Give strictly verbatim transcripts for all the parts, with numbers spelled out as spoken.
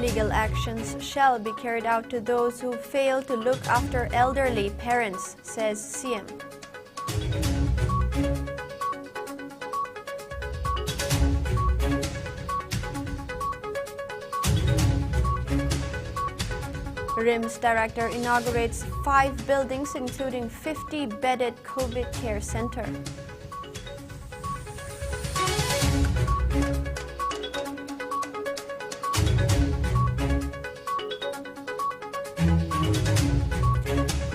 Legal actions shall be carried out to those who fail to look after elderly parents, says C M. RIMS director inaugurates five buildings, including fifty bedded COVID care center.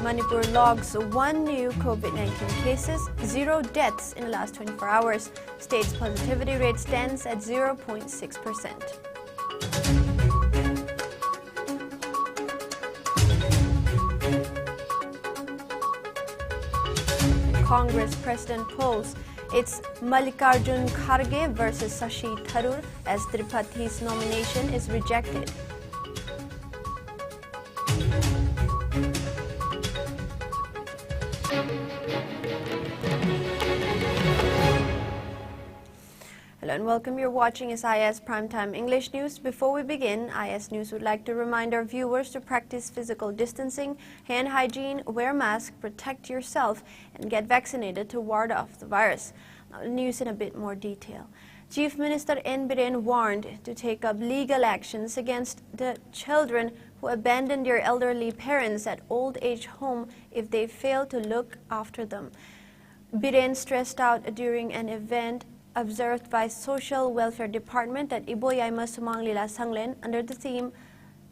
Manipur logs one new COVID nineteen cases, zero deaths in the last twenty-four hours. State's positivity rate stands at zero point six percent. Congress president polls, it's Mallikarjun Kharge versus Shashi Tharoor as Tripathi's nomination is rejected. Hello and welcome. You're watching S I S Primetime English News. Before we begin, I S News would like to remind our viewers to practice physical distancing, hand hygiene, wear mask, protect yourself, and get vaccinated to ward off the virus. Now, the news in a bit more detail. Chief Minister N Biren warned to take up legal actions against the children who abandon their elderly parents at old age home if they fail to look after them. Biren stressed out during an event observed by Social Welfare Department at Iboyaima Sumang Lila Sanglen under the theme,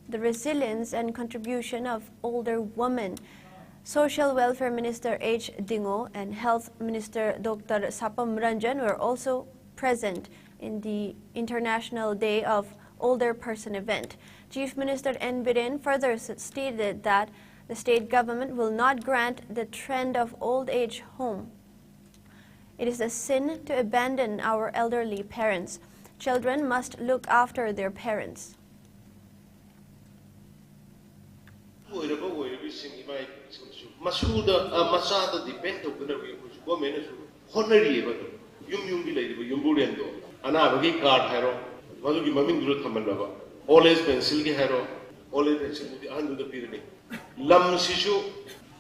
"The Resilience and Contribution of Older Women." Social Welfare Minister H Dingo and Health Minister Doctor Sapam Ranjan were also present in the International Day of Older Person event. Chief Minister N Biren further s- stated that the state government will not grant the trend of old age home. It is a sin to abandon our elderly parents. Children must look after their parents. ꯑꯣꯏꯔꯕ ꯑꯣꯏꯔꯕꯤꯁꯤꯡ ꯏꯃꯥ ꯏꯕꯦꯜꯁꯤꯡꯁꯨ ꯃꯁꯨꯗ ꯑ, ꯃꯆꯥꯗ depend ꯇꯧꯗꯅꯕꯒꯤ ꯑꯩꯈꯣꯏꯁꯨ ꯒꯣꯔꯃꯦꯟꯅꯁꯨ ꯍꯣꯠꯅꯔꯤꯑꯕ ꯑꯗꯨꯝ ꯌꯨꯝ ꯌꯨꯝꯒꯤ ꯂꯩꯔꯤꯕ ꯌꯨꯝꯕꯨꯔꯦꯟꯗꯣ ꯑꯅꯥꯕꯒꯤ ꯀꯥꯔꯗ ꯍꯥꯏꯔꯣ ꯃꯗꯨꯒꯤ ꯃꯃꯤꯡꯗꯨꯗ ꯊꯝꯍꯜꯂꯕ ꯑꯣꯜ ꯑꯦꯖ ꯄꯦꯟꯁꯤꯜꯒꯤ ꯍꯥꯏꯔꯣ, ꯑꯣꯜ ꯑꯦꯖ ꯄꯦꯟꯁꯤꯜꯗꯨꯗꯤ ꯑꯍꯟꯗꯨꯗ ꯄꯤꯔꯅꯤ꯫ ꯂꯝꯁꯤꯁꯨ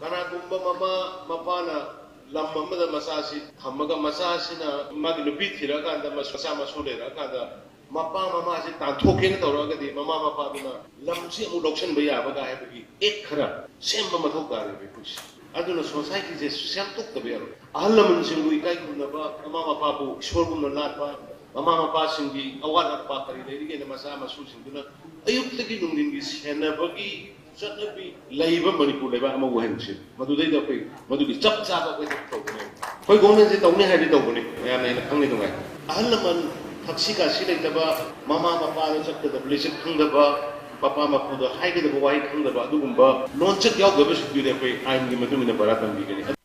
ꯀꯅꯥꯒꯨꯝꯕ ꯃꯃꯥ ꯃꯄꯥꯅ ꯂꯝ ꯑꯃꯗ ꯃꯆꯥꯁꯤ ꯊꯝꯃꯒ ꯃꯆꯥꯁꯤꯅ ꯃꯥꯒꯤ ꯅꯨꯄꯤ ꯊꯤꯔꯛꯑꯀꯥꯟꯗ ꯃꯆꯥ ꯃꯁꯨ ꯂꯩꯔꯛꯑꯀꯥꯟꯗ ꯃꯄꯥ ꯃꯃꯥꯁꯤ ꯇꯥꯟꯊꯣꯛꯀꯦꯅ ꯇꯧꯔꯛꯑꯒꯗꯤ ꯃꯃꯥ ꯃꯄꯥꯗꯨꯅ ꯂꯝꯁꯤ ꯑꯃꯨꯛ ꯂꯧꯁꯤꯟꯕ ꯌꯥꯕꯒ ꯍꯥꯏꯕꯒꯤ ꯑꯦꯛ ꯈꯔ ꯁꯦꯝꯕ ꯃꯊꯧ ꯇꯥꯔꯦꯕ ꯑꯩꯈꯣꯏꯁꯦ꯫ ꯑꯗꯨꯅ ꯁꯣꯁꯥꯏꯇꯤꯁꯦ ꯁꯦꯝꯗꯣꯛꯇꯕ ꯌꯥꯔꯣꯏ꯫ ꯑꯍꯜ ꯂꯃꯟꯁꯤꯡꯕꯨ ꯏꯀꯥꯏ ꯈꯨꯝꯅꯕ, ꯃꯃꯥ ꯃꯄꯥꯕꯨ ꯏꯁꯣꯔꯒꯨꯝꯅ ꯂꯥꯠꯄ, ꯃꯃꯥ ꯃꯄꯥꯁꯤꯡꯒꯤ ꯑꯋꯥꯠ ꯑꯄꯥ ꯀꯔꯤ ꯂꯩꯔꯤꯒꯦꯅ ꯃꯆꯥ ꯃꯁꯨꯁꯤꯡꯗꯨꯅ ꯑꯌꯨꯛꯇꯒꯤ ꯅꯨꯡꯊꯤꯟꯒꯤ ꯁꯦꯟꯅꯕꯒꯤ ꯆꯠꯅꯕꯤ ꯂꯩꯕ ꯃꯅꯤꯄꯨꯔ ꯂꯩꯕꯥꯛ ꯑꯃ ꯑꯣꯏꯍꯟꯁꯤ꯫ ꯃꯗꯨꯗꯩꯗ ꯑꯩꯈꯣꯏ ꯃꯗꯨꯒꯤ ꯆꯞ ꯆꯥꯕ ꯑꯩꯈꯣꯏ ꯊꯕꯛ ꯇꯧꯒꯅꯤ꯫ ꯑꯩꯈꯣꯏ ꯒꯣꯔꯃꯦꯟꯁꯦ ꯇꯧꯅꯤ ꯍꯥꯏꯔꯗꯤ ꯇꯧꯒꯅꯤ, ꯃꯌꯥꯝꯅ ꯍꯦꯟꯅ ꯈꯪꯉꯤ ꯅꯨꯡꯉꯥꯏ꯫ ꯑꯍꯜ ꯂꯃꯟ ꯊꯛꯁꯤ ꯈꯥꯁꯤ ꯂꯩꯇꯕ, ꯃꯃꯥ ꯃꯄꯥꯗ ꯆꯠꯀꯗꯕ ꯂꯤꯆꯠ ꯈꯪꯗꯕ, ꯃꯄꯥ ꯃꯄꯨꯗ ꯍꯥꯏꯒꯗꯕ ꯋꯥꯍꯩ ꯈꯪꯗꯕ, ꯑꯗꯨꯒꯨꯝꯕ ꯂꯣꯟꯆꯠ ꯌꯥꯎꯗꯕꯁꯤꯡꯗꯨꯗꯤ ꯑꯩꯈꯣꯏ ꯑꯥꯏꯟꯒꯤ ꯃꯇꯨꯡ ꯏꯟꯅ ꯕꯔꯥ ꯇꯝꯕꯤꯒꯅꯤ꯫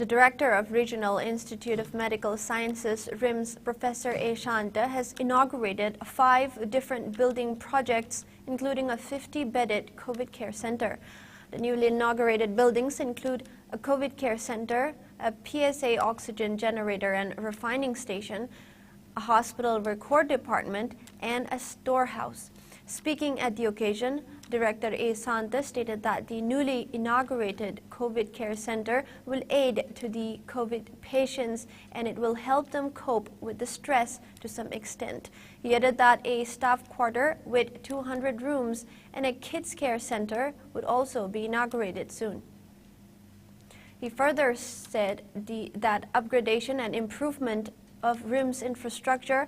The director of Regional Institute of Medical Sciences, RIMS, Professor A. Shanta, has inaugurated five different building projects, including a fifty-bedded COVID care center. The newly inaugurated buildings include a COVID care center, a P S A oxygen generator and refining station, a hospital record department, and a storehouse. Speaking at the occasion, Director A. Shanta stated that the newly inaugurated COVID care center will aid to the COVID patients and it will help them cope with the stress to some extent. He added that a staff quarter with two hundred rooms and a kids care center would also be inaugurated soon. He further said the, that upgradation and improvement of RIMS infrastructure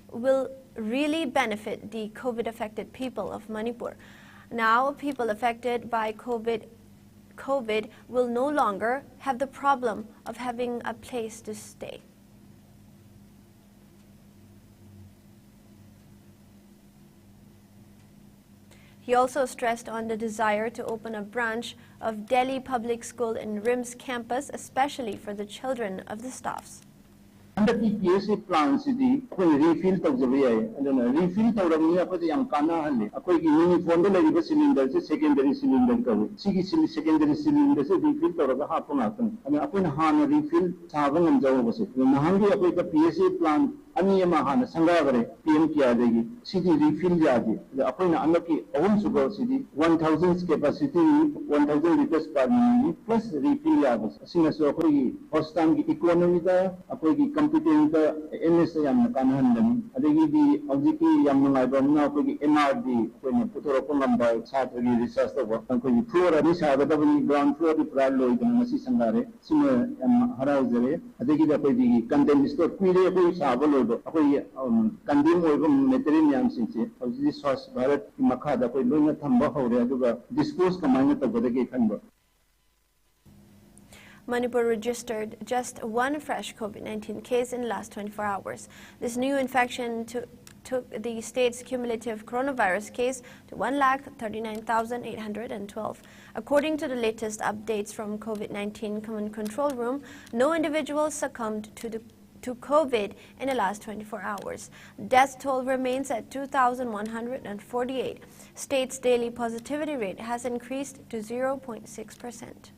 will really benefit the COVID affected people of Manipur. Now, people affected by COVID, COVID will no longer have the problem of having a place to stay. He also stressed on the desire to open a branch of Delhi Public School in RIMS campus, especially for the children of the staffs. ꯍꯟꯗꯛꯀꯤ P S ꯑꯦ ꯄ꯭ꯂꯥꯟꯁꯤꯗꯤ ꯑꯩꯈꯣꯏꯅ refill ꯇꯧꯖꯕ ꯌꯥꯏ꯫ ꯑꯗꯨꯅ refill ꯇꯧꯔꯕꯅꯤꯅ ꯑꯩꯈꯣꯏꯗ ꯌꯥꯝ ꯀꯥꯟꯅꯍꯜꯂꯤ꯫ ꯑꯩꯈꯣꯏꯒꯤ ꯃꯤꯅꯤ ꯐꯣꯟꯗ ꯂꯩꯔꯤꯕ ꯁꯤꯂꯤꯟꯗꯔꯁꯦ ꯁꯦꯀꯦꯟꯗꯔꯤ ꯁꯤꯂꯤꯟꯗꯔ ꯀꯧꯏ꯫ ꯁꯤꯒꯤ ꯁꯦꯀꯦꯟꯗꯔꯤ ꯁꯤꯂꯤꯟꯗꯔꯁꯦ ꯔꯤꯐꯤꯜ ꯇꯧꯔꯒ ꯍꯥꯞꯄ ꯉꯥꯛꯇꯅꯤ꯫ ꯑꯗꯨꯅ ꯑꯩꯈꯣꯏꯅ ꯍꯥꯟꯅ ꯔꯤꯐꯤꯜ ꯁꯥꯕ ꯉꯝꯖꯍꯧꯕꯁꯦ꯫ ꯑꯗꯨ ꯅꯍꯥꯟꯒꯤ ꯑꯩꯈꯣꯏꯗ ꯄꯤ ꯑꯦꯁ ꯑꯦ ꯄ꯭ꯂꯥꯟ ꯑꯅꯤ ꯑꯃ ꯍꯥꯟꯅ ꯁꯪꯒꯥꯈ꯭ꯔꯦ ꯄꯤ ꯑꯦꯝ ꯀꯤꯌꯥꯔꯗꯒꯤ꯫ ꯁꯤꯗꯤ ꯔꯤꯐꯤꯜ ꯌꯥꯗꯦ꯫ ꯑꯗ ꯑꯩꯈꯣꯏꯅ ꯍꯟꯗꯛꯀꯤ ꯑꯍꯨꯝꯁꯨꯕ ꯁꯤꯗꯤ one thousand capacity, one thousand litres per ꯃꯤꯅꯤꯠꯅꯤ, ꯄ꯭ꯂꯁ ꯔꯤꯐꯤꯜ ꯌꯥꯕ꯫ ꯑꯁꯤꯅꯁꯨ ꯑꯩꯈꯣꯏꯒꯤ ꯍꯣꯁꯄꯤꯇꯥꯜꯒꯤ ꯏꯀꯣꯅꯣꯃꯤꯗ, ꯑꯩꯈꯣꯏꯒꯤ ꯀꯝꯄꯤꯇꯦꯟꯗ, ꯑꯦꯟ ꯑꯦꯁꯇ ꯌꯥꯝꯅ ꯀꯥꯟꯅꯍꯟꯒꯅꯤ꯫ ꯑꯗꯒꯤꯗꯤ ꯍꯧꯖꯤꯛꯀꯤ ꯌꯥꯝ ꯅꯨꯡꯉꯥꯏꯕ ꯑꯃꯅ ꯑꯩꯈꯣꯏꯒꯤ ꯑꯦꯝ ꯑꯥꯔ ꯗꯤ ꯑꯩꯈꯣꯏꯅ ꯄꯨꯊꯣꯔꯛꯄ ꯉꯝꯕ ꯁꯥꯇ꯭ꯔꯒꯤ ꯔꯤꯁꯔꯁ ꯇꯧꯕ꯫ ꯑꯩꯈꯣꯏꯒꯤ ꯐ꯭ꯂꯣꯔ ꯑꯅꯤ ꯁꯥꯒꯗꯕꯅꯤ, ꯒ꯭ꯔꯥꯎꯟ ꯐ꯭ꯂꯣꯔꯗꯤ ꯄꯨꯔꯥ ꯂꯣꯏꯗꯅ ꯉꯁꯤ ꯁꯪꯒꯥꯔꯦ꯫ ꯁꯤꯃ ꯌꯥꯝ ꯍꯔꯥꯎꯖꯔꯦ꯫ ꯑꯗꯒꯤꯗꯤ ꯑꯩꯈꯣꯏꯒꯤ ꯀꯟꯗꯦꯝ ꯁ꯭ꯇꯣꯔ ꯀꯨꯏꯔꯦ ꯑꯩꯈꯣꯏ ꯁꯥꯕ ꯂꯣꯏꯕ꯫ ꯑꯩꯈꯣꯏꯒꯤ, ꯎꯝ, ꯀꯟꯗꯦꯝ ꯑꯣꯏꯕ ꯃꯦꯇꯔꯤꯌꯦꯜ ꯃꯌꯥꯝꯁꯤꯡꯁꯦ ꯍꯧꯖꯤꯛꯇꯤ ꯁ꯭ꯋꯥꯁ ꯚꯥꯔꯠꯀꯤ ꯃꯈꯥꯗ ꯑꯩꯈꯣꯏ ꯂꯣꯏꯅ ꯊꯝꯕ ꯍꯧꯔꯦ꯫ ꯑꯗꯨꯒ ꯗꯤꯁꯄꯣꯁ ꯀꯃꯥꯏꯅ ꯇꯧꯒꯗꯒꯦ ꯈꯟꯕ꯫ Manipur registered just one fresh COVID nineteen case in the last twenty-four hours. This new infection to, took the state's cumulative coronavirus case to one lakh thirty-nine thousand eight hundred and twelve. According to the latest updates from COVID nineteen Command Control Room, no individual succumbed to the to COVID in the last twenty-four hours. Death toll remains at two thousand one hundred and forty-eight. State's daily positivity rate has increased to zero point six percent.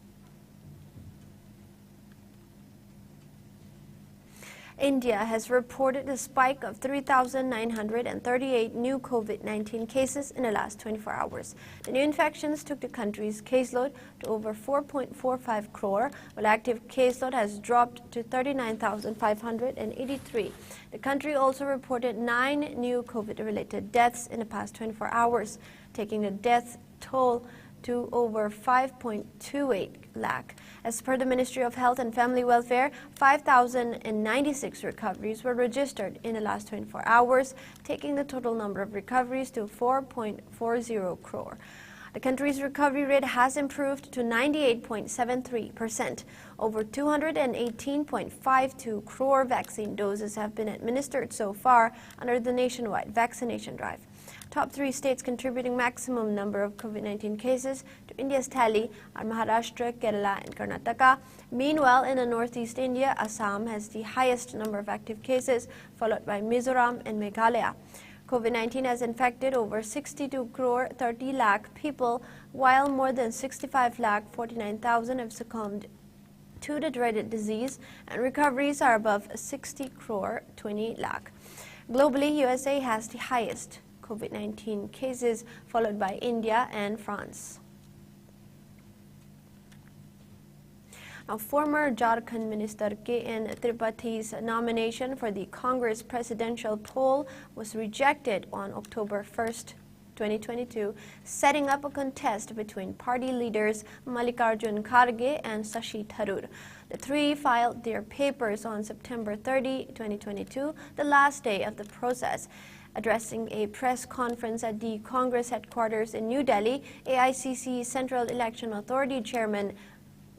India has reported a spike of three thousand nine hundred and thirty-eight new COVID nineteen cases in the last twenty-four hours. The new infections took the country's caseload to over four point four five crore, while active caseload has dropped to thirty-nine thousand five hundred and eighty-three. The country also reported nine new COVID-related deaths in the past twenty-four hours, taking the death toll to over five point two eight lakh. As per the Ministry of Health and Family Welfare, five thousand and ninety-six recoveries were registered in the last twenty-four hours, taking the total number of recoveries to four point four zero crore. The country's recovery rate has improved to ninety-eight point seven three percent. Over two hundred and eighteen point five two crore vaccine doses have been administered so far under the nationwide vaccination drive. Top three states contributing maximum number of COVID nineteen cases to India's tally are Maharashtra, Kerala, and Karnataka. Meanwhile, in the northeast India, Assam has the highest number of active cases, followed by Mizoram and Meghalaya. COVID nineteen has infected over sixty-two crore thirty lakh people, while more than sixty-five lakh forty-nine thousand have succumbed to the dreaded disease, and recoveries are above sixty crore twenty lakh. Globally, U S A has the highest COVID nineteen cases, followed by India and France. Now, former Jharkhand Minister K N Tripathi's nomination for the Congress presidential poll was rejected on October first, twenty twenty-two, setting up a contest between party leaders Mallikarjun Kharge and Shashi Tharoor. The three filed their papers on September thirty, twenty twenty-two, the last day of the process. Addressing a press conference at the Congress headquarters in New Delhi, A I C C Central Election Authority Chairman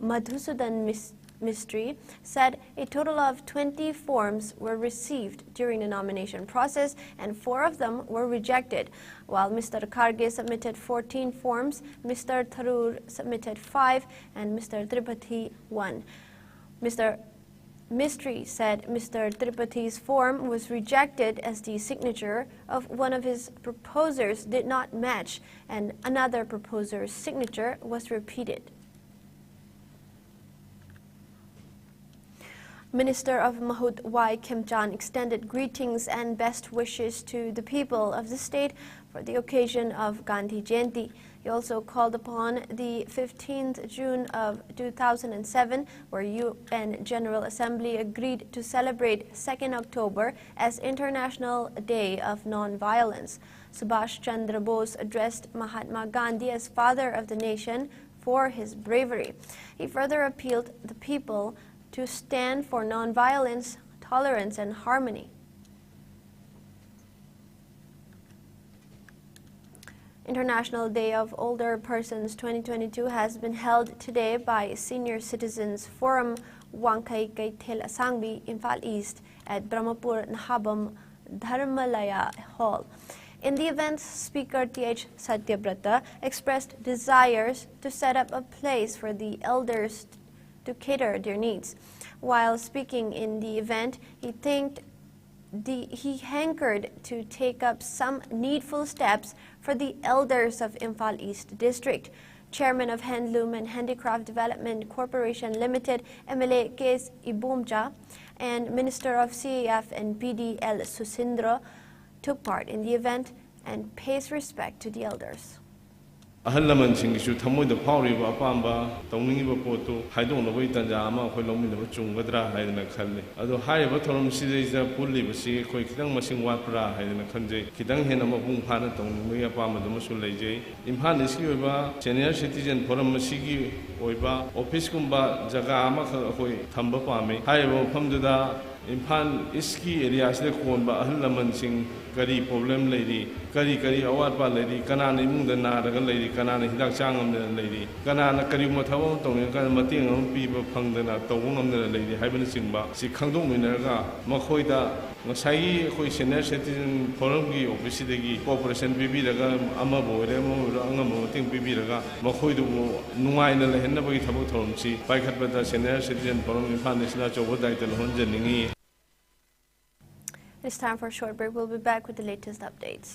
Madhusudan Mis- Mistry said a total of twenty forms were received during the nomination process and four of them were rejected. While Mister Kharge submitted fourteen forms, Mister Tharoor submitted five, and Mister Tripathi one. Mister Mistry said Mister Tripathi's form was rejected as the signature of one of his proposers did not match, and another proposer's signature was repeated. Minister of Mahut Y Khemchand extended greetings and best wishes to the people of the state for the occasion of Gandhi Jayanti. He also called upon the fifteenth June of two thousand seven, where U N General Assembly agreed to celebrate second October as International Day of Non-Violence. Subhash Chandra Bose addressed Mahatma Gandhi as father of the nation for his bravery. He further appealed the people to stand for non-violence, tolerance, and harmony. International Day of Older Persons twenty twenty-two has been held today by Senior Citizens Forum, Wangkhei Keithel Asangbi, Imphal East, at Brahmapur Nahabam Dharmalaya Hall. In the event, Speaker T H Satyabrata expressed desires to set up a place for the elders to cater their needs. While speaking in the event, he thanked the, he hankered to take up some needful steps for the elders of Imphal East District. Chairman of Handloom and Handicraft Development Corporation Limited, M L A K S Ibomcha, and Minister of C A F and P D L Susindra took part in the event and pays respect to the elders. ꯑꯍꯜ ꯂꯃꯟꯁꯤꯡꯒꯤꯁꯨ ꯊꯃꯣꯏꯗ ꯐꯥꯎꯔꯤꯕ ꯑꯄꯥꯝꯕ ꯇꯧꯅꯤꯡꯉꯤꯕ ꯄꯣꯠꯇꯨ ꯍꯥꯏꯗꯣꯛꯅꯕꯒꯤ ꯇꯥꯟꯖꯥ ꯑꯃ ꯑꯩꯈꯣꯏ ꯂꯧꯃꯤꯟꯅꯕ ꯆꯨꯝꯒꯗ꯭ꯔꯥ ꯍꯥꯏꯗꯅ ꯈꯜꯂꯤ꯫ ꯑꯗꯣ ꯍꯥꯏꯔꯤꯕ ꯊꯧꯔꯝꯁꯤꯗꯩꯗ ꯄꯨꯜꯂꯤꯕꯁꯤ ꯑꯩꯈꯣꯏ ꯈꯤꯇꯪ ꯃꯁꯤꯡ ꯋꯥꯠꯄ꯭ꯔꯥ ꯍꯥꯏꯗꯅ ꯈꯟꯖꯩ꯫ ꯈꯤꯇꯪ ꯍꯦꯟꯅ ꯃꯄꯨꯡ ꯐꯥꯅ ꯇꯧꯅꯤꯡꯕꯒꯤ ꯑꯄꯥꯝꯕꯗꯨꯃꯁꯨ ꯂꯩꯖꯩ꯫ ꯏꯝꯐꯥꯜ ꯏꯁꯀꯤ ꯑꯣꯏꯕ ꯁꯦꯅꯤꯌꯔ ꯁꯤꯇꯤꯖꯦꯟ ꯐꯣꯔꯝ ꯑꯁꯤꯒꯤ ꯑꯣꯏꯕ ꯑꯣꯐꯤꯁꯀꯨꯝꯕ ꯖꯒꯥ ꯑꯃꯈꯛ ꯑꯩꯈꯣꯏ ꯊꯝꯕ ꯄꯥꯝꯃꯤ꯫ ꯍꯥꯏꯔꯤꯕ ꯃꯐꯝꯗꯨꯗ ꯏꯝꯐꯥꯜ ꯏꯁꯀꯤ ꯑꯦꯔꯤꯌꯥꯁꯤꯗ ꯀꯣꯟꯕ ꯑꯍꯜ ꯂꯃꯟꯁꯤꯡ ꯀꯔꯤ ꯄ꯭ꯔꯣꯕ꯭ꯂꯦꯝ ꯂꯩꯔꯤ, ꯀꯔꯤ ꯀꯔꯤ ꯑꯋꯥꯠ ꯑꯄꯥ ꯂꯩꯔꯤ, ꯀꯅꯥꯅ ꯏꯃꯨꯡꯗ ꯅꯥꯔꯒ ꯂꯩꯔꯤ, ꯀꯅꯥꯅ ꯍꯤꯗꯥꯛ ꯆꯥ ꯉꯝꯗꯅ ꯂꯩꯔꯤ, ꯀꯅꯥꯅ ꯀꯔꯤꯒꯨꯝꯕ ꯊꯕꯛ ꯑꯃ ꯇꯧꯅꯤꯡꯉꯀꯥꯟꯗ ꯃꯇꯦꯡ ꯑꯃ ꯄꯤꯕ ꯐꯪꯗꯅ ꯇꯧꯕ ꯉꯝꯗꯅ ꯂꯩꯔꯤ ꯍꯥꯏꯕꯅꯆꯤꯡꯕ ꯁꯤ ꯈꯪꯗꯣꯛꯃꯤꯟꯅꯔꯒ ꯃꯈꯣꯏꯗ ꯉꯁꯥꯏꯒꯤ ꯑꯩꯈꯣꯏ ꯁꯦꯅꯤꯌꯔ ꯁꯤꯇꯤꯖꯦꯟ ꯐꯣꯔꯝꯒꯤ ꯑꯣꯐꯤꯁꯁꯤꯗꯒꯤ ꯀꯣꯑꯣꯄꯔꯦꯁꯟ ꯄꯤꯕꯤꯔꯒ ꯑꯃꯕꯨ ꯑꯣꯏꯔꯦ ꯑꯃꯕꯨ ꯑꯣꯏꯔꯦ ꯑꯉꯝꯕ ꯃꯇꯦꯡ ꯄꯤꯕꯤꯔꯒ ꯃꯈꯣꯏꯗꯨꯕꯨ ꯅꯨꯡꯉꯥꯏꯅ ꯂꯩꯍꯟꯅꯕꯒꯤ ꯊꯕꯛ ꯊꯧꯔꯝꯁꯤ ꯄꯥꯏꯈꯠꯄꯗ ꯁꯦꯅꯤꯌꯔ ꯁꯤꯇꯤꯖꯦꯟ ꯐꯣꯔꯝ ꯏꯝꯐꯥꯜ ꯏꯁꯅ ꯑꯆꯧꯕ ꯗꯥꯏꯇ ꯂꯧꯍꯟꯖꯅꯤꯡꯏ꯫ It's time for a short break. We'll be back with the latest updates.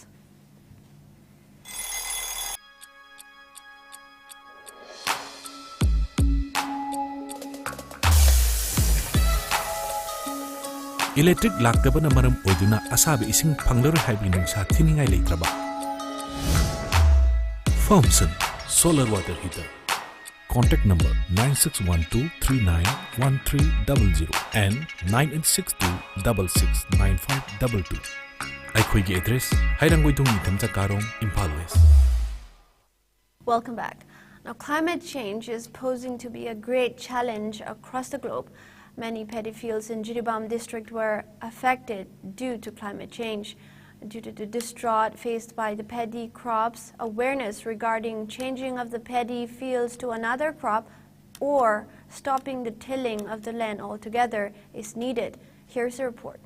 Electric ꯂꯥꯛꯇꯕꯅ ꯃꯔꯝ ꯑꯣꯏꯗꯨꯅ ꯑꯁꯥꯕ ꯏꯁꯤꯡ ꯐꯪꯂꯔꯣꯏ ꯍꯥꯏꯕꯒꯤ ꯅꯨꯡꯁꯥ ꯊꯤꯅꯤꯡꯉꯥꯏ ꯂꯩꯇ꯭ꯔꯕ? Farmson solar water heater. Contact number nine six one two three nine one three double zero and nine eight six two double six nine five double two. ꯑꯩꯈꯣꯏꯒꯤ address: Heirangoithong Ningthemcha Karong, Imphal west. Welcome back. Now, climate change is posing to be a great challenge across the globe. Many paddy fields in Jiribam district were affected due to climate change. Due to the drought faced by the paddy crops, awareness regarding changing of the paddy fields to another crop or stopping the tilling of the land altogether is needed. Here's a report.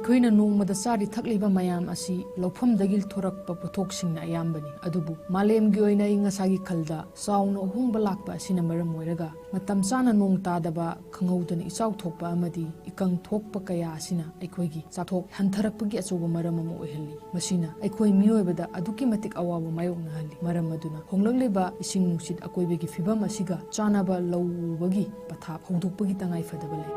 ꯑꯩꯈꯣꯏꯅ ꯅꯣꯡꯃꯗ ꯆꯥꯔꯤ ꯊꯛꯂꯤꯕ ꯃꯌꯥꯝ ꯑꯁꯤ ꯂꯧꯐꯝꯗꯒꯤ ꯊꯣꯔꯛꯄ ꯄꯣꯠꯊꯣꯛꯁꯤꯡꯅ ꯑꯌꯥꯝꯕꯅꯤ꯫ ꯑꯗꯨꯕꯨ ꯃꯥꯂꯦꯝꯒꯤ ꯑꯣꯏꯅ ꯑꯏꯪ ꯑꯁꯥꯒꯤ ꯈꯜꯗ ꯆꯥꯎꯅ ꯑꯍꯣꯡꯕ ꯂꯥꯛꯄ ꯑꯁꯤꯅ ꯃꯔꯝ ꯑꯣꯏꯔꯒ ꯃꯇꯝ ꯆꯥꯅ ꯅꯣꯡ ꯇꯥꯗꯕ, ꯈꯪꯍꯧꯗꯅ ꯏꯆꯥꯎ ꯊꯣꯛꯄ ꯑꯃꯗꯤ ꯏꯀꯪ ꯊꯣꯛꯄ ꯀꯌꯥ ꯑꯁꯤꯅ ꯑꯩꯈꯣꯏꯒꯤ ꯆꯥꯊꯣꯛ ꯍꯟꯊꯔꯛꯄꯒꯤ ꯑꯆꯧꯕ ꯃꯔꯝ ꯑꯃ ꯑꯣꯏꯍꯜꯂꯤ꯫ ꯃꯁꯤꯅ ꯑꯩꯈꯣꯏ ꯃꯤꯑꯣꯏꯕꯗ ꯑꯗꯨꯛꯀꯤ ꯃꯇꯤꯛ ꯑꯋꯥꯕ ꯃꯥꯌꯣꯛꯅꯍꯜꯂꯤ꯫ ꯃꯔꯝ ꯑꯗꯨꯅ ꯍꯣꯡꯂꯛꯂꯤꯕ ꯏꯁꯤꯡ ꯅꯨꯡꯁꯤꯠ ꯑꯀꯣꯏꯕꯒꯤ ꯐꯤꯕꯝ ꯑꯁꯤꯒ ꯆꯥꯟꯅꯕ ꯂꯧ ꯎꯕꯒꯤ ꯄꯊꯥꯞ ꯍꯧꯗꯣꯛꯄꯒꯤ ꯇꯉꯥꯏ ꯐꯗꯕ ꯂꯩ꯫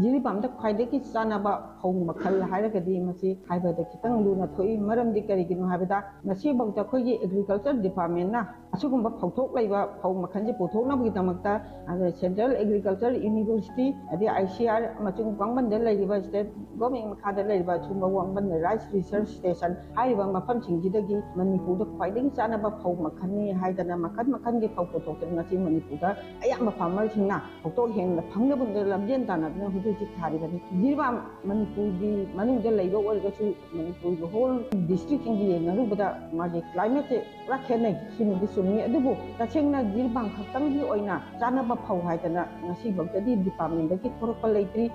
ꯖꯤꯔꯤꯕꯥꯝꯗ ꯈ꯭ꯋꯥꯏꯗꯒꯤ ꯆꯥꯟꯅꯕ ꯐꯧ ꯃꯈꯜ ꯍꯥꯏꯔꯒꯗꯤ ꯃꯁꯤ ꯍꯥꯏꯕꯗ ꯈꯤꯇꯪ ꯂꯨꯅ ꯊꯣꯛꯏ꯫ ꯃꯔꯝꯗꯤ ꯀꯔꯤꯒꯤꯅꯣ ꯍꯥꯏꯕꯗ ꯉꯁꯤꯐꯥꯎꯗ ꯑꯩꯈꯣꯏꯒꯤ Agriculture Departmentꯅ ꯑꯁꯤꯒꯨꯝꯕ ꯐꯧꯊꯣꯛ ꯂꯩꯕ ꯐꯧ ꯃꯈꯜꯁꯦ ꯄꯨꯊꯣꯛꯅꯕꯒꯤꯗꯃꯛꯇ, ꯑꯗ Central Agriculture University, ꯑꯗꯩ I C R ꯑꯃꯁꯨꯡ ꯋꯥꯡꯕꯟꯗ ꯂꯩꯔꯤꯕ, state government ꯃꯈꯥꯗ ꯂꯩꯔꯤꯕ ꯁꯤꯒꯨꯝꯕ ꯋꯥꯡꯕꯟꯗ Rice Research Station ꯍꯥꯏꯔꯤꯕ ꯃꯐꯝꯁꯤꯡꯁꯤꯗꯒꯤ ꯃꯅꯤꯄꯨꯔꯗ ꯈ꯭ꯋꯥꯏꯗꯒꯤ ꯆꯥꯟꯅꯕ ꯐꯧ ꯃꯈꯜꯅꯤ ꯍꯥꯏꯗꯅ ꯃꯈꯜ ꯃꯈꯜꯒꯤ ꯐꯧ ꯄꯨꯊꯣꯛꯇꯅ ꯉꯁꯤ ꯃꯅꯤꯄꯨꯔꯗ ꯑꯌꯥꯝꯕ farmerꯁꯤꯡꯅ ꯐꯧꯊꯣꯛ ꯍꯦꯟꯅ ꯐꯪꯅꯕ ꯂꯝꯖꯦꯟ ꯇꯥꯟꯅꯗꯨꯅ ꯍꯧꯖꯤꯛ ꯍꯧꯖꯤꯛ ꯊꯥꯔꯤꯕꯅꯤ꯫ ꯖꯤꯔꯤꯕꯥꯝ ꯃꯅꯤꯄꯨꯔꯒꯤ ꯃꯅꯨꯡꯗ ꯂꯩꯕ ꯑꯣꯏꯔꯒꯁꯨ ꯃꯅꯤꯄꯨꯔꯒꯤ whole districtꯁꯤꯡꯒ ꯌꯦꯡꯅꯔꯨꯕꯗ ꯃꯥꯒꯤ climateꯁꯦ ꯄꯨꯔꯥ ꯈꯦꯠꯅꯩ꯫ ꯁꯤꯃꯗꯤ ꯆꯨꯝꯃꯤ꯫ ꯑꯗꯨꯕꯨ ꯇꯁꯦꯡꯅ ꯖꯤꯔꯤꯕꯥꯝ ꯈꯛꯇꯪꯒꯤ ꯑꯣꯏꯅ ꯆꯥꯅꯕ ꯐꯧ ꯍꯥꯏꯗꯅ ꯉꯁꯤꯐꯥꯎꯗꯗꯤ departmentꯗꯒꯤ ꯊꯣꯔꯛꯄ ꯂꯩꯇ꯭ꯔꯤ꯫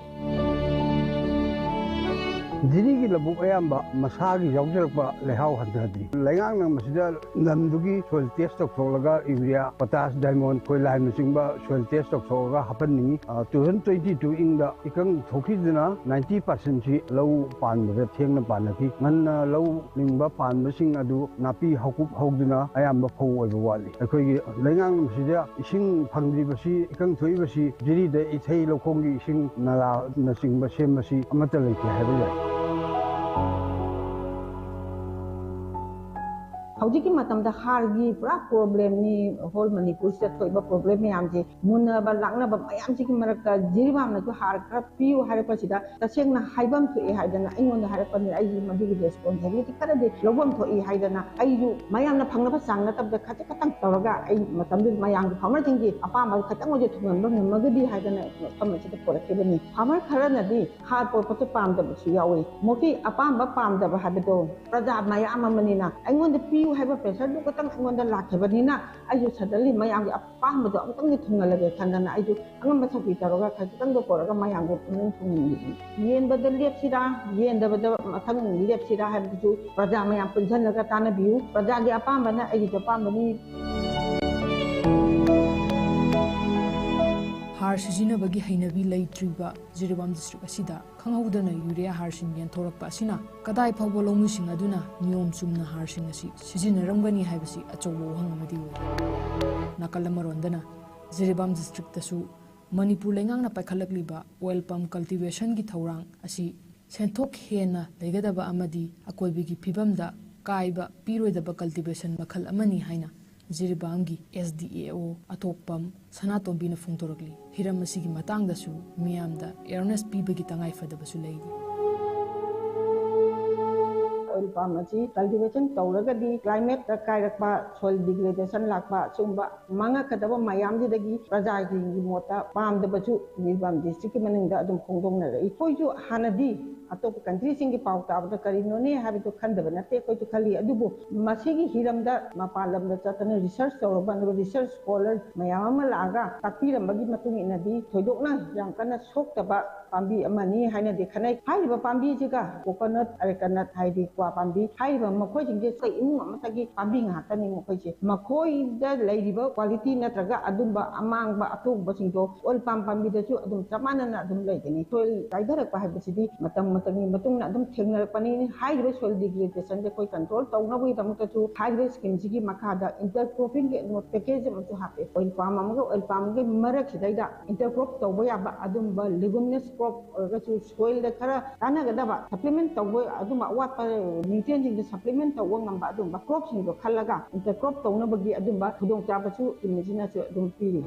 ꯖꯤꯔꯤꯒꯤ ꯂꯧꯕꯨꯛ ꯑꯌꯥꯝꯕ ꯃꯁꯥꯒꯤ ꯌꯥꯎꯖꯔꯛꯄ ꯂꯩꯍꯥꯎ ꯍꯟꯊꯗ꯭ꯔꯤ꯫ ꯂꯩꯉꯥꯛꯅ ꯃꯁꯤꯗ ꯂꯝꯗꯨꯒꯤ soil test ꯇꯧꯊꯣꯛꯂꯒ urea, potash, diamond, ꯈꯣꯏꯂꯥꯏꯅꯆꯤꯡꯕ soil test ꯇꯧꯊꯣꯛꯂꯒ ꯍꯥꯞꯍꯟꯅꯤꯡꯉꯤ꯫ ꯑ, two thousand twenty two ꯏꯪꯗ ꯏꯀꯪ ꯊꯣꯛꯈꯤꯗꯨꯅ ninety percentꯁꯤ ꯂꯧ ꯄꯥꯟꯕꯗ ꯊꯦꯡꯅ ꯄꯥꯟꯅꯈꯤ꯫ ꯉꯟꯅ ꯂꯧ ꯂꯤꯡꯕ ꯄꯥꯟꯕꯁꯤꯡ ꯑꯗꯨ ꯅꯥꯄꯤ ꯍꯧꯀꯨꯞ ꯍꯧꯗꯨꯅ ꯑꯌꯥꯝꯕ ꯐꯧ ꯑꯣꯏꯕ ꯋꯥꯠꯂꯤ꯫ ꯑꯩꯈꯣꯏꯒꯤ ꯂꯩꯉꯥꯛ ꯑꯁꯤꯗ ꯏꯁꯤꯡ ꯐꯪꯗ꯭ꯔꯤꯕꯁꯤ, ꯏꯀꯪ ꯊꯣꯛꯏꯕꯁꯤ ꯖꯤꯔꯤꯗ ꯏꯊꯩ ꯂꯧꯈꯣꯡꯒꯤ ꯏꯁꯤꯡ ꯅꯂꯥꯅꯆꯤꯡꯕ ꯁꯦꯝꯕꯁꯤ ꯑꯃꯠꯇ ꯂꯩꯇꯦ ꯍꯥꯏꯕ ꯌꯥꯏ꯫ ꯍꯧꯖꯤꯛꯀꯤ ꯃꯇꯝꯗ ꯍꯥꯔꯒꯤ ꯄꯨꯔꯥ problemꯅꯤ꯫ Whole ꯃꯅꯤꯄꯨꯔꯁꯤꯗ ꯊꯣꯛꯏꯕ problem ꯃꯌꯥꯝꯁꯦ, ꯃꯨꯟꯅꯕ ꯂꯥꯛꯅꯕ ꯃꯌꯥꯝꯁꯤꯒꯤ ꯃꯔꯛꯇ ꯖꯤꯔꯤꯕꯥꯝꯅꯁꯨ ꯍꯥꯔ ꯈꯔ ꯄꯤꯌꯨ ꯍꯥꯏꯔꯛꯄꯁꯤꯗ ꯇꯁꯦꯡꯅ ꯍꯥꯏꯐꯝ ꯊꯣꯛꯏ ꯍꯥꯏꯗꯅ ꯑꯩꯉꯣꯟꯗ ꯍꯥꯏꯔꯛꯄꯅꯤ꯫ ꯑꯩꯁꯨ ꯃꯗꯨꯒꯤ responsibility ꯈꯔꯗꯤ ꯂꯧꯐꯝ ꯊꯣꯛꯏ ꯍꯥꯏꯗꯅ ꯑꯩꯁꯨ ꯃꯌꯥꯝꯅ ꯐꯪꯅꯕ ꯆꯥꯡ ꯅꯠꯇꯕꯗ ꯈꯖꯤꯛ ꯈꯛꯇꯪ ꯇꯧꯔꯒ ꯑꯩ ꯃꯇꯝꯗꯨꯗ ꯃꯌꯥꯝꯒꯤ farmerꯁꯤꯡꯒꯤ ꯑꯄꯥꯝꯕ ꯈꯛꯇꯪ ꯑꯣꯏꯁꯨ ꯊꯨꯡꯍꯟꯕ ꯉꯝꯃꯒꯗꯤ ꯍꯥꯏꯗꯅ ꯃꯐꯝ ꯑꯁꯤꯗ ꯄꯨꯔꯛꯈꯤꯕꯅꯤ꯫ Farmer ꯈꯔꯅꯗꯤ ꯍꯥꯔ ꯄꯨꯔꯛꯄꯁꯦ ꯄꯥꯝꯗꯕꯁꯨ ꯌꯥꯎꯏ꯫ ꯃꯈꯣꯏꯒꯤ ꯑꯄꯥꯝꯕ ꯄꯥꯝꯗꯕ ꯍꯥꯏꯕꯗꯣ ꯄ꯭ꯔꯖꯥ ꯃꯌꯥꯝ ꯑꯃꯅꯤꯅ ꯑꯩꯉꯣꯟꯗ ꯄꯤꯌꯨ ꯍꯥꯏꯕ pressure ꯗꯨ ꯈꯛꯇꯪ ꯑꯩꯉꯣꯟꯗ ꯂꯥꯛꯈꯤꯕꯅꯤꯅ, ꯑꯩꯁꯨ suddenly ꯃꯌꯥꯝꯒꯤ ꯑꯄꯥꯝꯕꯗꯣ ꯑꯃꯨꯛꯇꯪꯗꯤ ꯊꯨꯡꯍꯜꯂꯒꯦ ꯈꯟꯗꯅ ꯑꯩꯁꯨ ꯑꯉꯝꯕ ꯁꯛꯇꯤ ꯇꯧꯔꯒ ꯈꯖꯤꯛꯇꯪꯗ ꯄꯣꯔꯛꯑꯒ ꯃꯌꯥꯝꯒꯤ ꯄꯨꯛꯅꯤꯡ ꯊꯨꯡꯍꯟꯕꯤꯕꯅꯤ꯫ ꯌꯦꯟꯕꯗ ꯂꯦꯞꯁꯤꯔꯥ, ꯌꯦꯟꯗꯕꯗ ꯃꯊꯪ ꯂꯦꯞꯁꯤꯔꯥ ꯍꯥꯏꯕꯗꯨꯁꯨ ꯄ꯭ꯔꯖꯥ ꯃꯌꯥꯝ ꯄꯨꯟꯁꯤꯜꯂꯒ ꯇꯥꯟꯅꯕꯤꯌꯨ꯫ ꯄ꯭ꯔꯖꯥꯒꯤ ꯑꯄꯥꯝꯕꯅ ꯑꯩꯒꯤꯁꯨ ꯑꯄꯥꯝꯕꯅꯤ꯫ ꯍꯥꯔ ꯁꯤꯖꯤꯟꯅꯕꯒꯤ ꯍꯩꯅꯕꯤ ꯂꯩꯇ꯭ꯔꯤꯕ ꯖꯤꯔꯤꯕꯥꯝ district ꯑꯁꯤꯗ ꯈꯪꯍꯧꯗꯅ urea ꯍꯥꯔꯁꯤꯡ ꯌꯦꯟꯊꯣꯔꯛꯄ ꯑꯁꯤꯅ ꯀꯗꯥꯏ ꯐꯥꯎꯕ ꯂꯧꯃꯤꯁꯤꯡ ꯑꯗꯨꯅ ꯅꯤꯌꯣꯝ ꯆꯨꯝꯅ ꯍꯥꯔꯁꯤꯡ ꯑꯁꯤ ꯁꯤꯖꯤꯟꯅꯔꯝꯒꯅꯤ ꯍꯥꯏꯕꯁꯤ ꯑꯆꯧꯕ ꯋꯥꯍꯪ ꯑꯃꯗꯤ ꯑꯣꯏꯔꯤ꯫ ꯅꯥꯀꯜ ꯑꯃꯔꯣꯝꯗꯅ ꯖꯤꯔꯤꯕꯥꯝ district ꯇꯁꯨ ꯃꯅꯤꯄꯨꯔ ꯂꯩꯉꯥꯛꯅ ꯄꯥꯏꯈꯠꯂꯛꯂꯤꯕ oil palm cultivation ꯒꯤ ꯊꯧꯔꯥꯡ ꯑꯁꯤ ꯁꯦꯟꯊꯣꯛ ꯍꯦꯟꯅ ꯂꯩꯒꯗꯕ ꯑꯃꯗꯤ ꯑꯀꯣꯏꯕꯒꯤ ꯐꯤꯕꯝꯗ ꯀꯥꯏꯕ ꯄꯤꯔꯣꯏꯗꯕ cultivation ꯃꯈꯜ ꯑꯃꯅꯤ ꯍꯥꯏꯅ ꯖꯤꯔꯤꯕꯥꯝꯒꯤ S D A O ꯑꯊꯣꯛꯄꯝ ꯁꯅꯥꯇꯣꯝꯕꯤꯅ ꯐꯣꯡꯗꯣꯔꯛꯂꯤ꯫ ꯍꯤꯔꯝ ꯑꯁꯤꯒꯤ ꯃꯇꯥꯡꯗꯁꯨ ꯃꯤꯌꯥꯝꯗ awareness ꯄꯤꯕꯒꯤ ꯇꯉꯥꯏꯐꯗꯕꯁꯨ ꯂꯩꯔꯤ꯫ Oil palm ꯑꯁꯤ cultivation ꯇꯧꯔꯒꯗꯤ climate ꯇ ꯀꯥꯏꯔꯛꯄ, soil degradation ꯂꯥꯛꯄ, ꯁꯤꯒꯨꯝꯕ ꯃꯥꯡꯉꯛꯀꯗꯕ ꯃꯌꯥꯝꯁꯤꯗꯒꯤ ꯄ꯭ꯔꯖꯥꯁꯤꯡꯒꯤ ꯃꯣꯠꯇ ꯄꯥꯝꯗꯕꯁꯨ ꯖꯤꯔꯤꯕꯥꯝ district ꯀꯤ ꯃꯅꯨꯡꯗ ꯑꯗꯨꯝ ꯐꯣꯡꯗꯣꯛꯅꯔꯛꯏ꯫ ꯑꯩꯈꯣꯏꯁꯨ ꯍꯥꯟꯅꯗꯤ ꯑꯇꯣꯞꯄ country ꯁꯤꯡꯒꯤ ꯄꯥꯎ ꯇꯥꯕꯗ ꯀꯔꯤꯅꯣꯅꯦ ꯍꯥꯏꯕꯗꯨ ꯈꯟꯗꯕ ꯅꯠꯇꯦ, ꯑꯩꯈꯣꯏꯁꯨ ꯈꯜꯂꯤ꯫ ꯑꯗꯨꯕꯨ ꯃꯁꯤꯒꯤ ꯍꯤꯔꯝꯗ ꯃꯄꯥꯟ ꯂꯝꯗ ꯆꯠꯇꯅ research ꯇꯧꯔꯕ, ꯑꯗꯨꯒ research scholar ꯃꯌꯥꯝ ꯑꯃ ꯂꯥꯛꯑꯒ ꯇꯥꯛꯄꯤꯔꯝꯕꯒꯤ ꯃꯇꯨꯡ ꯏꯟꯅꯗꯤ ꯊꯣꯏꯗꯣꯛꯅ ꯌꯥꯝ ꯀꯟꯅ ꯁꯣꯛꯇꯕ ꯄꯥꯝꯕꯤ ꯑꯃꯅꯤ ꯍꯥꯏꯅꯗꯤ ꯈꯟꯅꯩ꯫ ꯍꯥꯏꯔꯤꯕ ꯄꯥꯝꯕꯤꯁꯤꯒ coconut, arecanut ꯍꯥꯏꯗꯤ ꯀ꯭ꯋꯥ ꯄꯥꯝꯕꯤ ꯍꯥꯏꯔꯤꯕ ꯃꯈꯣꯏꯁꯤꯡꯁꯦ ꯑꯩꯈꯣꯏ ꯏꯃꯨꯡ ꯑꯃꯠꯇꯒꯤ ꯄꯥꯝꯕꯤ ꯉꯥꯛꯇꯅꯤ ꯃꯈꯣꯏꯁꯦ꯫ ꯃꯈꯣꯏꯗ ꯂꯩꯔꯤꯕ quality ꯅꯠꯇ꯭ꯔꯒ ꯑꯗꯨꯝꯕ ꯑꯃꯥꯡꯕ ꯑꯇꯣꯡꯕꯁꯤꯡꯗꯣ oil palm ꯄꯥꯝꯕꯤꯗꯁꯨ ꯑꯗꯨꯝ ꯆꯞ ꯃꯥꯟꯅꯅ ꯑꯗꯨꯝ ꯂꯩꯒꯅꯤ꯫ Soil ꯀꯥꯏꯊꯔꯛꯄ ꯍꯥꯏꯕꯁꯤꯗꯤ ꯃꯇꯝ ꯃꯇꯝꯒꯤ ꯃꯇꯨꯡ ꯏꯟꯅ ꯑꯗꯨꯝ ꯊꯦꯡꯅꯔꯛꯄꯅꯤ꯫ ꯍꯥꯏꯔꯤꯕ soil degradation ꯁꯦ ꯑꯩꯈꯣꯏ control ꯇꯧꯅꯕꯒꯤꯗꯃꯛꯇꯁꯨ ꯍꯥꯏꯔꯤꯕ scheme ꯁꯤꯒꯤ ꯃꯈꯥꯗ intercropping ꯒꯤ ꯑꯗꯨꯝ package ꯑꯃꯁꯨ ꯍꯥꯞꯄꯦ꯫ Oil palm ꯑꯃꯒ oil palm ꯒꯤ ꯃꯔꯛꯁꯤꯗꯩꯗ intercrop ꯇꯧꯕ ꯌꯥꯕ ꯑꯗꯨꯝꯕ leguminous crop ꯑꯣꯏꯔꯒꯁꯨ soil ꯗ ꯈꯔ ꯀꯥꯟꯅꯒꯗꯕ supplement ꯇꯧꯕ, ꯑꯗꯨꯝꯕ ꯑꯋꯥꯠꯄ nutrient ꯁꯤꯡꯗꯣ supplement ꯇꯧꯕ ꯉꯝꯕ ꯑꯗꯨꯝꯕ crop ꯁꯤꯡꯗꯣ ꯈꯜꯂꯒ intercrop ꯇꯧꯅꯕꯒꯤ ꯑꯗꯨꯝꯕ ꯈꯨꯗꯣꯡꯆꯥꯕꯁꯨ scheme ꯁꯤꯅꯁꯨ ꯑꯗꯨꯝ ꯄꯤꯔꯤ꯫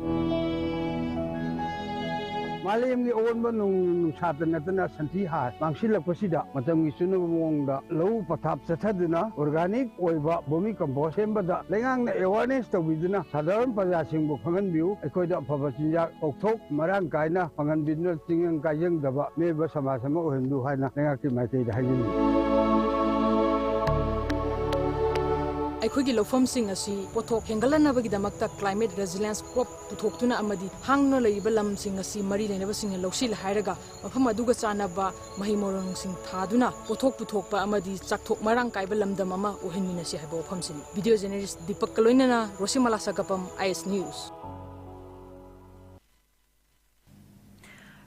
ꯃꯥꯂꯦꯝꯒꯤ ꯑꯑꯣꯟꯕ ꯅꯣꯡꯖꯨ ꯅꯨꯡꯁꯥꯗ ꯅꯠꯇꯅ ꯁꯟꯊꯤ ꯍꯥꯔ ꯃꯥꯡꯁꯤꯜꯂꯛꯄꯁꯤꯗ ꯃꯇꯝꯒꯤ ꯆꯨꯅꯕ ꯃꯑꯣꯡꯗ ꯂꯧꯎ ꯄꯊꯥꯞ ꯆꯠꯊꯗꯨꯅ organic ꯑꯣꯏꯕ vermi compost ꯁꯦꯝꯕꯗ ꯂꯩꯉꯥꯛꯅ awareness ꯇꯧꯕꯤꯗꯨꯅ ꯁꯥꯙꯥꯔꯟ ꯄ꯭ꯔꯖꯥꯁꯤꯡꯕꯨ ꯈꯪꯍꯟꯕꯤꯌꯨ꯫ ꯑꯩꯈꯣꯏꯗ ꯑꯐꯕ ꯆꯤꯟꯖꯥꯛ ꯄꯣꯠꯊꯣꯛ ꯃꯔꯥꯡ ꯀꯥꯏꯅ ꯐꯪꯍꯟꯕꯤꯗꯨꯅ ꯇꯤꯡꯖꯪ ꯀꯥꯏꯖꯪꯗꯕ ꯃꯤꯑꯣꯏꯕ ꯁꯃꯥꯖ ꯑꯃ ꯑꯣꯏꯍꯟꯕꯤꯌꯨ ꯍꯥꯏꯅ ꯂꯩꯉꯥꯛꯀꯤ ꯃꯥꯏꯀꯩꯗ ꯍꯥꯏꯖꯅꯤꯡꯏ꯫ ꯑꯩꯈꯣꯏꯒꯤ ꯂꯧꯐꯝꯁꯤꯡ ꯑꯁꯤ ꯄꯣꯠꯊꯣꯛ ꯍꯦꯟꯒꯠꯍꯟꯅꯕꯒꯤꯗꯃꯛꯇ climate resilience crop ꯄꯨꯊꯣꯛꯇꯨꯅ ꯑꯃꯗꯤ ꯍꯥꯡꯗꯨꯅ ꯂꯩꯔꯤꯕ ꯂꯝꯁꯤꯡ ꯑꯁꯤ ꯃꯔꯤ ꯂꯩꯅꯕꯁꯤꯡꯅ ꯂꯧꯁꯤꯜ ꯍꯥꯏꯔꯒ ꯃꯐꯝ ꯑꯗꯨꯒ ꯆꯥꯟꯅꯕ ꯃꯍꯩ ꯃꯔꯣꯡꯁꯤꯡ ꯊꯥꯗꯨꯅ ꯄꯣꯠꯊꯣꯛ ꯄꯨꯊꯣꯛꯄ ꯑꯃꯗꯤ ꯆꯥꯛꯊꯣꯛ ꯃꯔꯥꯡ ꯀꯥꯏꯕ ꯂꯝꯗꯝ ꯑꯃ ꯑꯣꯏꯍꯟꯃꯤꯟꯅꯁꯤ ꯍꯥꯏꯕ ꯋꯥꯐꯝꯁꯤꯅꯤ꯫ Video journalist ꯗꯤꯄꯛꯀ ꯂꯣꯏꯅꯅ ꯔꯣꯁꯤꯃꯂꯥ ꯁꯒꯥꯄꯝ, ꯑꯥꯏ ꯑꯦꯁ news.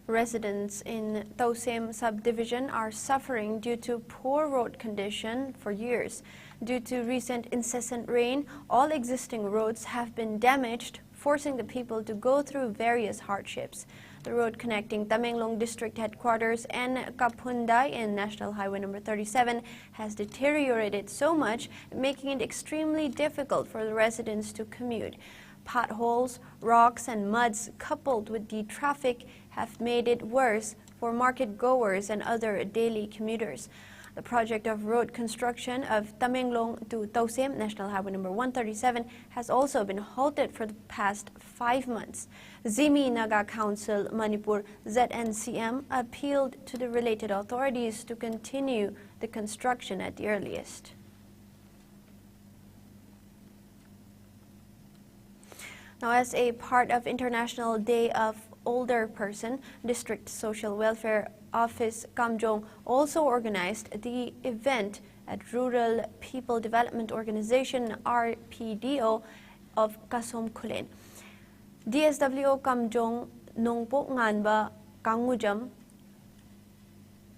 Residents in Tausem subdivision are suffering due to poor road condition for years. Due to recent incessant rain, all existing roads have been damaged, forcing the people to go through various hardships. The road connecting Tamenglong District Headquarters and Kaphundai in National Highway number thirty-seven has deteriorated so much, making it extremely difficult for the residents to commute. Potholes, rocks, and muds, coupled with the traffic, have made it worse for market goers and other daily commuters. The project of road construction of Tamenglong to Tausem National Highway number one thirty-seven has also been halted for the past five months. Zimi Naga Council Manipur, Z N C M, appealed to the related authorities to continue the construction at the earliest. Now, as a part of International Day of Older Person, District Social Welfare Office Kamjong also organized the event at Rural People Development Organization, R P D O, of Kasom Khullen. D S W O Kamjong Nongpok Nganba Kangujam,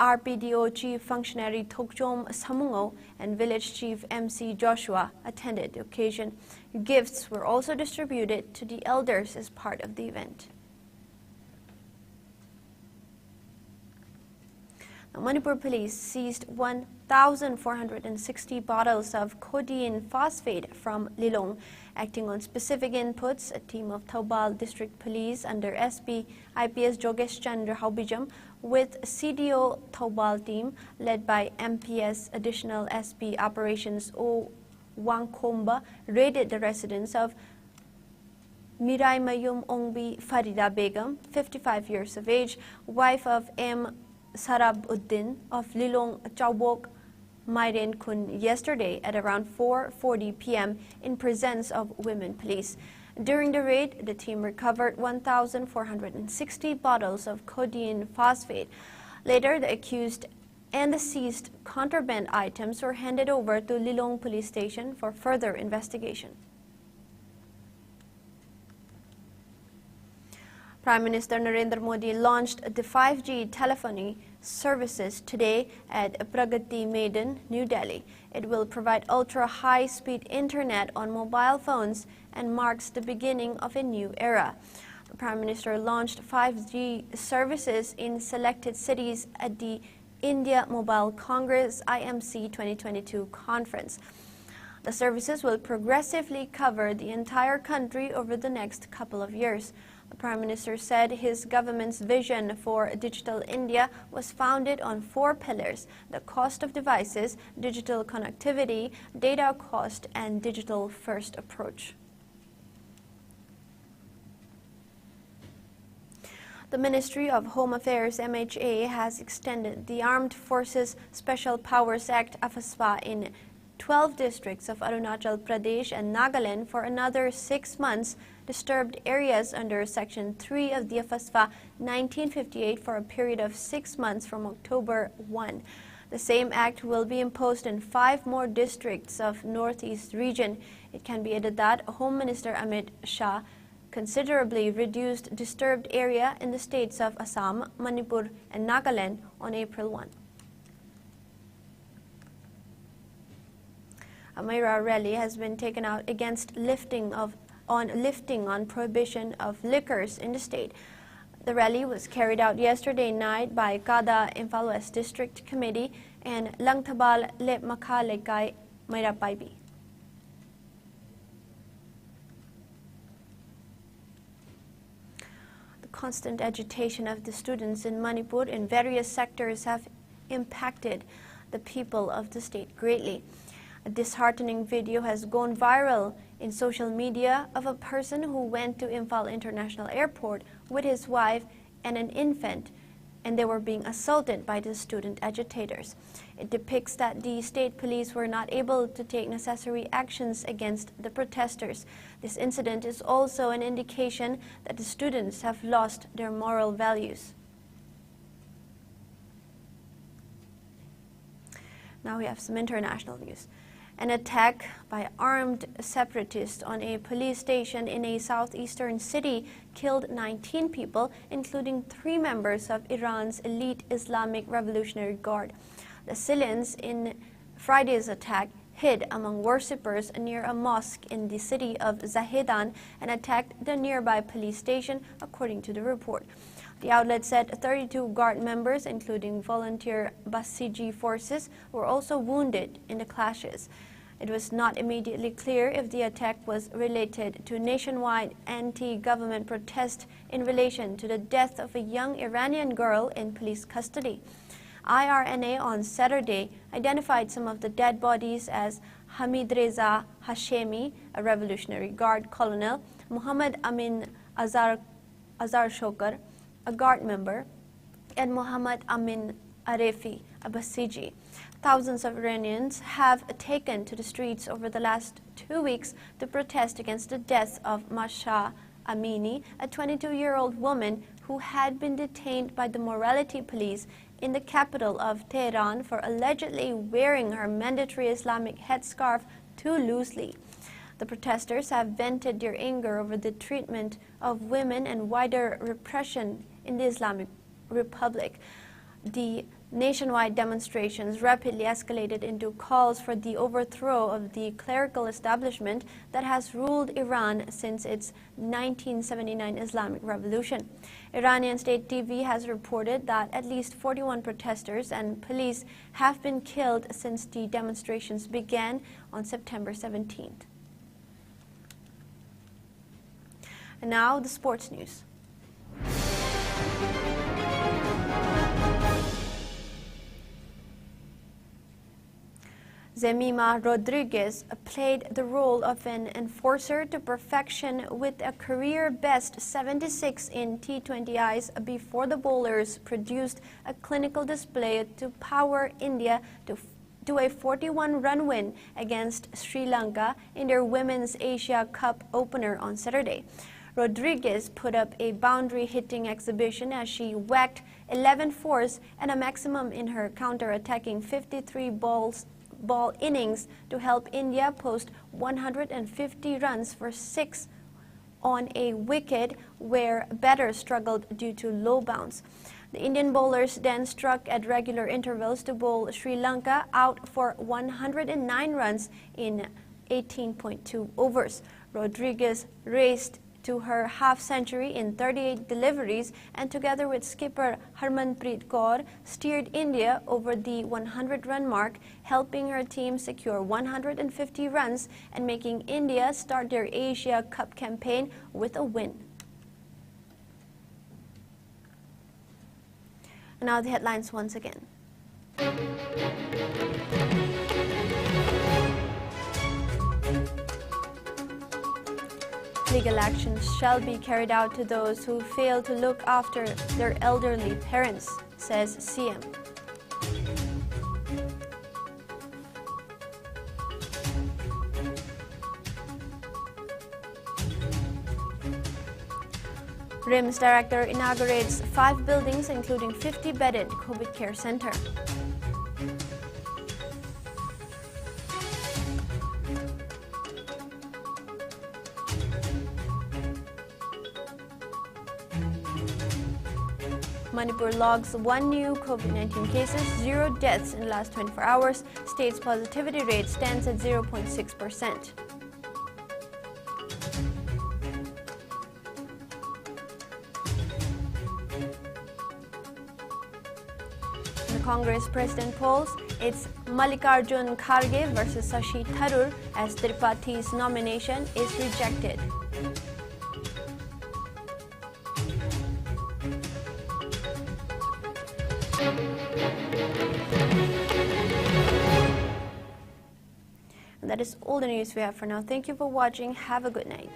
R P D O Chief Functionary Thokchom Samungo, and Village Chief M C Joshua attended the occasion. Gifts were also distributed to the elders as part of the event. Now, Manipur police seized one thousand four hundred and sixty bottles of codeine phosphate from Lilong. Acting on specific inputs, a team of Thoubal District Police under S P I P S Jogesh Chandra Haubijam with C D O Thoubal team, led by M P S Additional S P Operations O Wangkhomba, raided the residence of Miraimayum Ongbi Farida Begum, fifty-five years of age, wife of M Sarabuddin of Lilong Chaubok Mairen Khun yesterday at around four forty p m in presence of women police. During the raid, the team recovered one thousand four hundred sixty bottles of codeine phosphate. Later, the accused and the seized contraband items were handed over to Lilong Police Station for further investigation. Prime Minister Narendra Modi launched the five G telephony services today at Pragati Maidan, New Delhi. It will provide ultra-high-speed internet on mobile phones and marks the beginning of a new era. The Prime Minister launched five G services in selected cities at the India Mobile Congress I M C twenty twenty-two conference. The services will progressively cover the entire country over the next couple of years. The Prime Minister said his government's vision for Digital India was founded on four pillars: the cost of devices, digital connectivity, data cost, and digital first approach. The Ministry of Home Affairs, M H A, has extended the Armed Forces Special Powers Act, AFSPA, in twelve districts of Arunachal Pradesh and Nagaland for another six months, disturbed areas under Section three of the AFSPA nineteen fifty-eight for a period of six months from October one. The same act will be imposed in five more districts of Northeast region. It can be added that Home Minister Amit Shah considerably reduced disturbed area in the states of Assam, Manipur, and Nagaland on April one. A Meira rally has been taken out against lifting of, on lifting on prohibition of liquors in the state. The rally was carried out yesterday night by KADA Imphal West District Committee and Langthabal Lepmakha Leikai Meira Paibi. The constant agitation of the students in Manipur in various sectors have impacted the people of the state greatly. A disheartening video has gone viral in social media of a person who went to Imphal International Airport with his wife and an infant and they were being assaulted by the student agitators. It depicts that the state police were not able to take necessary actions against the protesters. This incident is also an indication that the students have lost their moral values. Now we have some international news. An attack by armed separatists on a police station in a southeastern city killed nineteen people, including three members of Iran's elite Islamic Revolutionary Guard. The assailants in Friday's attack hid among worshippers near a mosque in the city of Zahedan and attacked the nearby police station, according to the report. The outlet said thirty-two Guard members, including volunteer Basiji forces, were also wounded in the clashes. It was not immediately clear if the attack was related to nationwide anti-government protest in relation to the death of a young Iranian girl in police custody. I R N A on Saturday identified some of the dead bodies as Hamid Reza Hashemi, a Revolutionary Guard colonel, Muhammad Amin Azar, Azar Shokar, a Guard member, and Muhammad Amin Arefi, a Basiji. Thousands of Iranians have taken to the streets over the last two weeks to protest against the death of Mahsa Amini, a twenty-two-year-old woman who had been detained by the morality police in the capital of Tehran for allegedly wearing her mandatory Islamic headscarf too loosely. The protesters have vented their anger over the treatment of women and wider repression in the Islamic Republic. The nationwide demonstrations rapidly escalated into calls for the overthrow of the clerical establishment that has ruled Iran since its nineteen seventy-nine Islamic Revolution. Iranian state T V has reported that at least forty-one protesters and police have been killed since the demonstrations began on September seventeenth. And now, the sports news. Jemima Rodriguez played the role of an enforcer to perfection with a career best seventy-six in T twenty Is before the bowlers produced a clinical display to power India to, to a forty-one run win against Sri Lanka in their Women's Asia Cup opener on Saturday. Rodriguez put up a boundary hitting exhibition as she whacked eleven fours and a maximum in her counter-attacking fifty-three balls, ball innings to help India post one hundred fifty runs for six on a wicket where batters struggled due to low bounce. The Indian bowlers then struck at regular intervals to bowl Sri Lanka out for one hundred nine runs in eighteen point two overs. Rodriguez raced to her half century in thirty-eight deliveries and, together with skipper Harmanpreet Kaur, steered India over the one hundred run mark, helping her team secure one hundred fifty runs and making India start their Asia Cup campaign with a win. And now the headlines once again. Legal actions shall be carried out to those who fail to look after their elderly parents, says C M. RIMS director inaugurates five buildings, including fifty bedded COVID care center. Manipur logs one new COVID nineteen cases, zero deaths in last twenty-four hours. State's positivity rate stands at zero point six percent. The Congress president polls, it's Mallikarjun Kharge versus Shashi Tharoor as Tripathi's nomination is rejected. That is all the news we have for now. Thank you for watching. Have a good night.